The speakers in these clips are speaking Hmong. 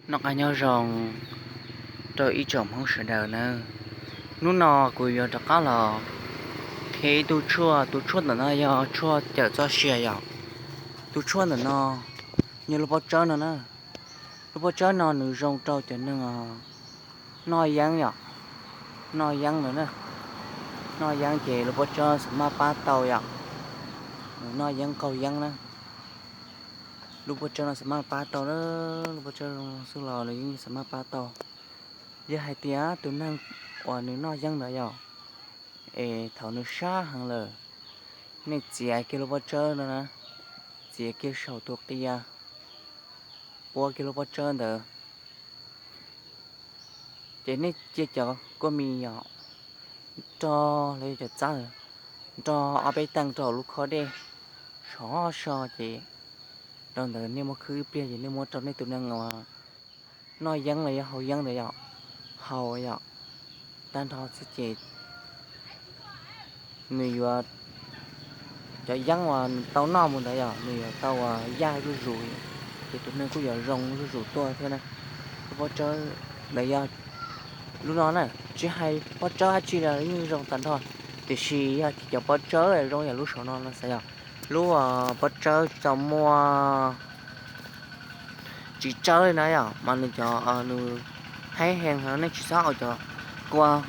Noj qab nyob zoo rau ib tsoom Hmoob sawv daws nawb. Hnub no kuv yuav rov qab los qhia ib tug tshuaj, tus tshuaj ntawm no yog tshuaj cawm txoj sia yom. Tus tshuaj ntawm no yog lub pob tsawb no na. Lub pob tsawb no nws zoo rau cov neeg noj yeeb yom, noj yeeb ntawd na. Noj yeeb ces lub pob tsawb xam maj pab tau yom. Nws noj yeeb qaug yeeb na. Lub pob tsawb no xam maj pab tau na, lub pob tsawb zoo xwb los nws yeej xam maj pab tau. Yog hais tias tus neeg uas nws noj yeeb ntawd yom, es thaum nws sab heev lawm, nej txiav kiag lub pob tsawb no na, txiav kiag saum tus qia, ua kiag lub pob tsawb ntawd, ces nej cia cov kua mis yom, nrog los yog cov txab, nrog ob peb teeg rau lub khob dej, sov so ces rau ntawd nej muab khwb ib pliag ces nej muab rau nej tus neeg uas noj yeeb los yog haus yeeb ntawd yom, haus yom, tag nrho xwb ces nws yuav, cov yeeb uas nws tau noj mus ntawd yom, nws yuav tau yaj zuj zus, ces tus neeg kuj yuav zoo zuj zus tuaj thiab na. Lub pob tsawb ntawd yog lub no na, tsis hais pob tsawb dab tsi los yeej zoo tag nrho, tiam sis yog tias cov pob tsawb zoo yam lub saum no no xav yog lub pob tsawb tsis tau muaj tsis tsawb li na yom, mas nws cov, nws haib heev heev, nej tsis txhob au cov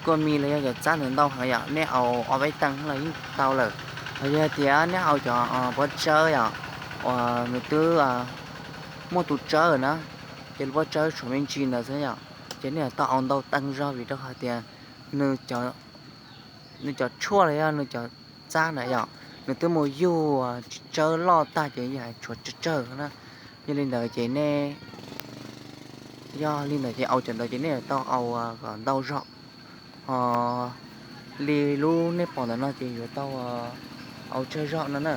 kua mis los yog cov txab ntawd ntau heev yom, nej au ob peb teeg los yeej tau lawm. Los yog tias nej au cov pob tsawb yom, uas nws twb muaj tus tsawb na, ces lub pob tsawb tshuav me ntsis ntawd xwb yom, ces nej yuav tau au ntau teeg zog vim rau qhov tias nws cov tshuaj los yog nws cov txab ntawd yom, nws twb mus yug tsis tsawb loj tag ces yam tshuav tsawg tsawg na. Yog li ntawd ces nej, yog li ntawd ces au cov ntawd ces nej yuav tau au kom ntau zog, ho li lub nej pom ntawm no ces yuav tau au tsawg zog no na.